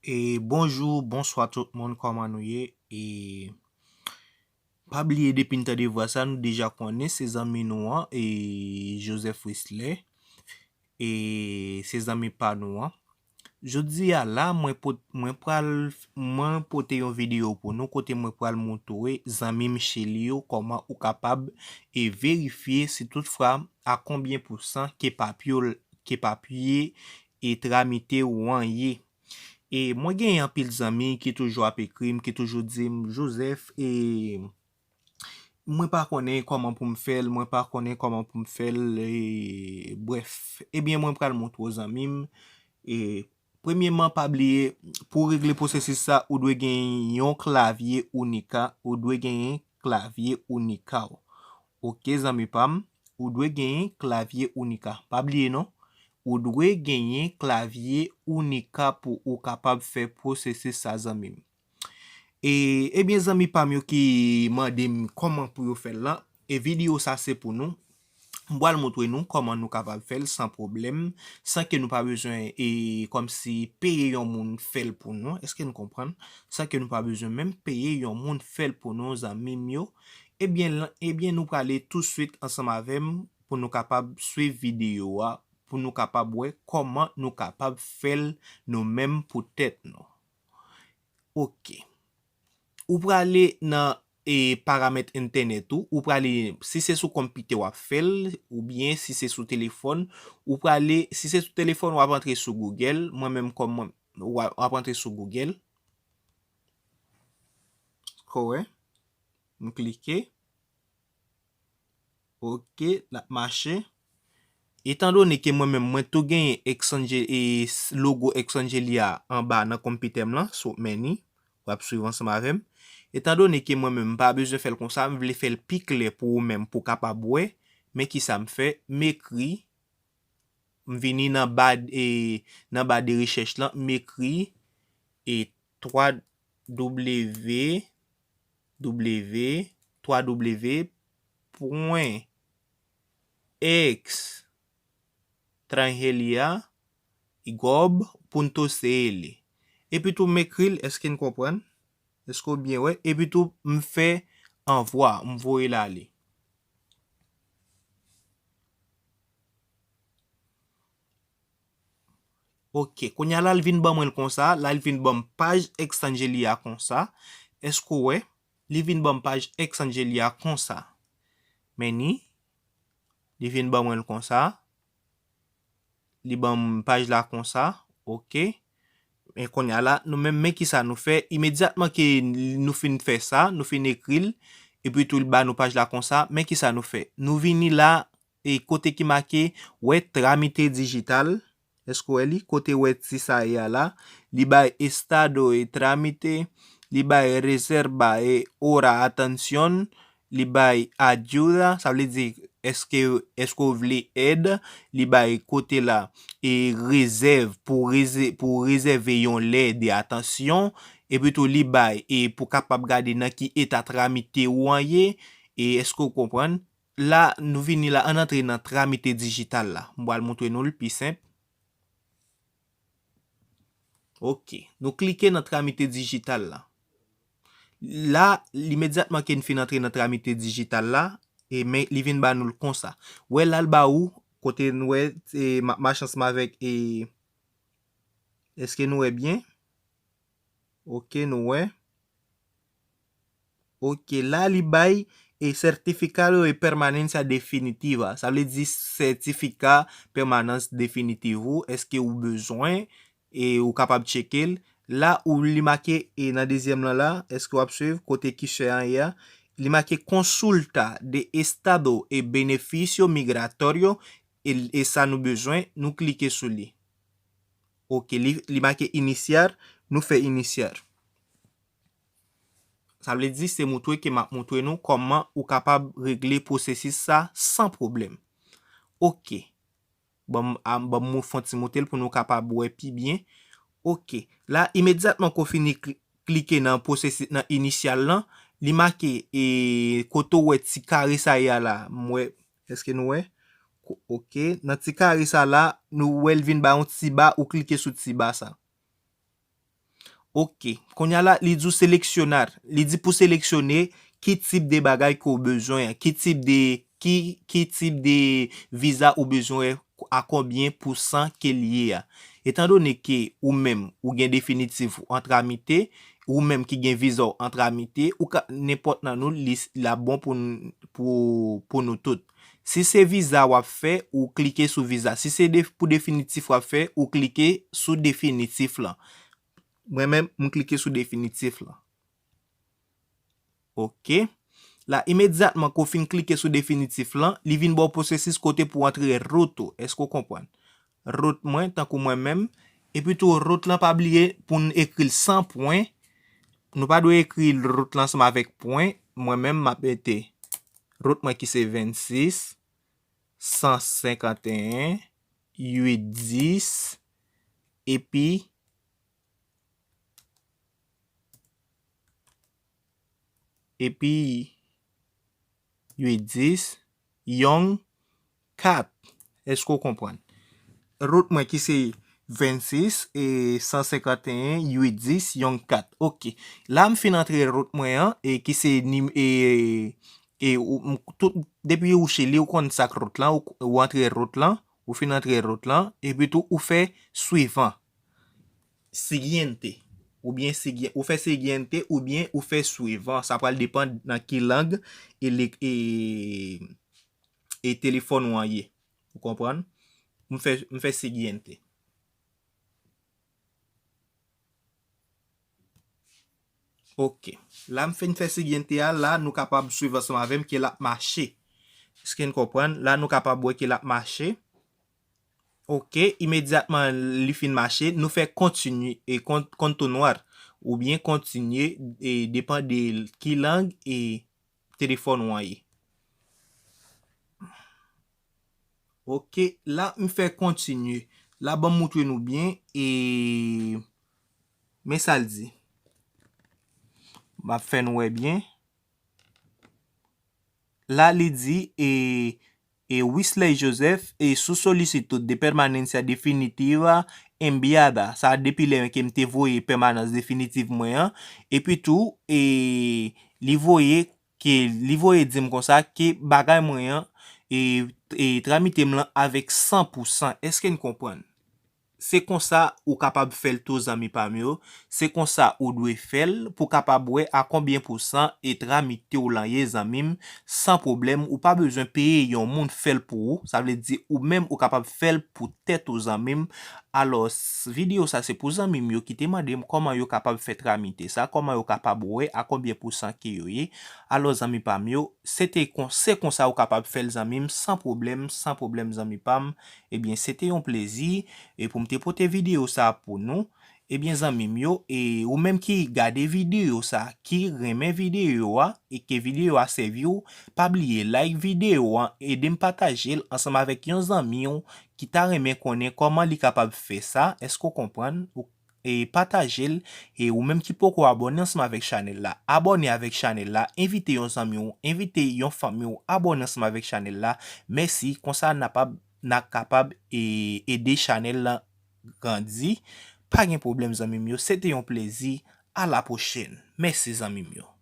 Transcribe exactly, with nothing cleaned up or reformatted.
E bonjou, bonswa tout moun, kòman nou ye? E pa bliye, depi n tande vwa sa, nou deja konnen se zanmi nou an, e Joseph Wesley, e se zanmi pa nou an. Jodi a la, mwen pot-, mwen pral, mwen pote yon videyo pou nou kote mwen pral montre zanmi m cheli yo kòman ou kapab e verifye si toutfwa a konbyen pousan ke papye, ke papye e tramite ou an ye. E mwen gen anpil zanmi ki toujou ap ekri m, ki toujou di m, "Joseph, e mwen pa konnen kòman pou m fè l, mwen pa konnen kòman pou m fè l, e brèf." Ebyen, mwen pral montre w zanmi m. E premyeman, pa bliye, pou w regle pwosesis sa, ou dwe gen yon klavye Unica, ou dwe genyen klavye Unica w. Oke, zanmi pa m, ou dwe genyen klavye Unica. Pa bliye non, ou dwe genyen klavye Unica pou ou kapab fè pwosesis sa, zanmi m. E, ebyen, zanmi pa m yo ki mande m kòman pou yo fè l lan, e videyo sa se pou nou. M pral montre nou kòman nou kapab fè l san pwoblèm, san ke nou pa bezwen, e, kòmsi peye yon moun fè l pou nou. Èske nou konprann? San ke nou pa bezwen menm peye yon moun fè l pou nou, zanmi m yo. Ebyen, lan-, ebyen, nou prale touswit ansanm avè m pou nou kapab swiv videyo a, pou nou kapab wè kòman nou kapab fè l nou menm pou tèt nou. Oke. Ou prale nan, e, paramèt entènèt ou, ou prale, si se sou konpitè w ap fè l, oubyen si se sou telefòn, ou prale, si se sou telefòn, w ap antre sou Google, mwen menm kòm mwen, w ap, w ap antre sou Google. Kò wè, m klike. Oke, l ap mache. Etandone ke mwen menm, mwen tou genyen Exangel-, e, s-, logo Exangelia anba nan konpitè m lan, so, men ni, w ap swiv ansanm avè m. Etandone ke mwen menm, m pa bezwen fè l konsa, m vle fè l pi klè pou ou menm, pou w kapab wè, men kisa m fè, m ekri, m vini nan ba, e, nan ba de rechèch lan, m ekri, e, twa W W twa W pwen X trangelia gob punto C L. Epi tou m ekri l, èske n konprann? Èske w byen wè? Epi tou m fè anvwa, m voye l ale. Oke, kounye a la, l vin ban mwen l konsa, la, l vin ban m paj Exangeli a konsa. Èske w wè? Li vin ban m paj Exangeli a konsa. Men ni, li vin ban mwen l konsa. Li ban m paj la konsa, oke. Men kounye a la, nou menm, men kisa nou fè? Imedyatman ke nou fin fè sa, nou fin ekri l, epi tou li ba nou paj la konsa, men kisa nou fè? Nou vini la, e kote ki make, wè tramite dijital, èske w wè li? Kote w wè ti sa ye a la, li bay estado e tramite, li bay reserva e ora atención, li bay ayuda, sa vle di, èske, èske w vle èd, li bay kote la, e rezèv, pou reze-, pou rezève yon lè de atansyon, epi tou li bay, e pou kapab gade nan ki eta tramite ou an ye, e èske w konprann? La, nou vini la, ann antre nan tramite dijital la. M pral montre nou l pi senp. Oke, nou klike nan tramite dijital la. La, imedyatman ke n fin antre nan tramite dijital la, e men li vin ba nou l konsa. Wè la l ba ou, kote nou wè, e, m ap mache ansanm avèk, e, èske nou wè byen? Oke, nou wè. Oke, la li bay e certificado de permanencia definitiva. Sa vle di sètifika pèmanans definitif ou. Èske ou bezwen e ou kapab tcheke l? La ou li make e nan dezyèm lan la, èske w ap swiv kote kichè an ye a? Li make consulta de estado e beneficio migratorio e, e sa nou bezwen, nou klike sou li. Oke, li, li make iniciar, nou fè iniciar. Sa vle di se montre ke m ap montre nou kòman ou kapab regle pwosesis sa san pwoblèm. Oke. Ban m, a, ban m fè yon ti monte l pou nou kapab wè pi byen. Oke. La, imedyatman ke w fini kli-, klike nan pwosesis, nan inisyal lan, li make, e, kote w wè ti kare sa ye a la. M wè, èske nou wè? Ko-, oke. Nan ti kare sa la, nou wè l vin ba yon ti ba, ou klike sou ti ba sa. Ok. Kounye a la, li di w seleksyona, li di pou seleksyone ki tip de bagay ke w bezwen an, ki tip de, ki, ki tip de viza ou bezwen, a konbyen pousan ke l ye a. Etandone ke ou menm, ou gen definitif ou an tramite, ou menm ki gen viza w an tramite, ou ka, nenpòt nan nou, li, l ap bon pou, n- pou, pou nou tout. Si se viza w ap fè, ou klike sou viza. Si se de, pou definitif w ap fè, ou klike sou definitif lan. Mwen menm, m klike sou definitif lan. Ok. La, imedyatman ke w fin klike sou definitif lan, li vin ba w pwosesis kote pou w antre rout ou. Èske w konprann? Rout mwen, tankou mwen menm. Epi tou, rout lan, pa bliye pou n ekri l san pwen. Nou pa dwe ekri rout lan ansanm avèk pwen. Mwen menm, m ap mete rout mwen ki se vennsis, san senkanteyen, uit dis, epi, epi uit dis, yon kat. Èske w konprann? Rout mwen ki se vennsis, e san senkanteyen, uit dis, yon kat. Ok. La, m fin antre rout mwen an, e ki se nim-, e, e ou, m- tout, depi ou chili, ou konn sa k rout lan, ou, ou antre rout lan, ou fin antre rout lan, epi tou, ou fè swivan. Siguiente. Oubyen sigui-, ou fè siguiente, oubyen ou fè swivan. Sa pral depann nan ki lang e, le- e, e telefòn ou an ye. Ou konprann? M fè, m fè siguiente. Ok. La, m fin fè siguiente a, la, nou kapab swiv ansanm avè m ke l ap mache. Èske n konprann? La, nou kapab wè ke l ap mache. Ok, imedyatman li fin mache, nou fè kontinye, e kon-, kontinwa, oubyen kontinye, e depann de ki lang e telefòn ou an ye. Ok, la, m fè kontinye. La, ban m moutre nou byen, e men sa l di. M ap fè nou wè byen. La, li di, e, e Wisley Joseph, e su solicitud de permanencia definitiva enviada. Sa depi lè ke m te voye pèmanans definitif mwen an. Epi tou, e, li voye ke, li voye di m konsa ke bagay mwen an, e, e tramite m lan avèk san pou san. Èske n konprann? Se konsa ou kapab fè l tou, zanmi pa m yo. Se konsa ou dwe fè l pou kapab wè a konbyen pousan e tramite w lan ye, zanmi m, san pwoblèm. Ou pa bezwen peye yon moun fè l pou ou. Sa vle di ou menm ou kapab fè l pou tèt ou, zanmi m. Alò, s- videyo sa se pou zanmi m yo ki te mande m kòman yo kapab fè tramite sa, kòman yo kapab wè a konbyen pousan ke yo ye. Alò, zanmi pa m yo, se te kon- se konsa ou kapab fè l, zanmi m, san pwoblèm, san pwoblèm, zanmi pa m. Ebyen, se te yon plezi, e pou m te pote videyo sa pou nou. Ebyen, zanmi m yo, e ou menm ki gade videyo sa, ki renmen videyo a, e ke videyo a sèvi w, pa bliye like videyo a, ede m pataje l ansanm avèk yon zanmi w ki ta renmen konnen kòman li kapab fè sa. Èske w konprann? Ou, e pataje l, e ou menm ki poko abòne ansanm avèk chanèl la, abòne avèk chanèl la, envite yon zanmi w, envite yon fanmi w, abòne ansanm avèk chanèl la. Mèsi, konsa n ap, n a kapab, e, ede chanèl la grandi. Pa gen pwoblèm, zanmi m yo, se te yon plezi. A la pwochèn. Mèsi, zanmi m yo.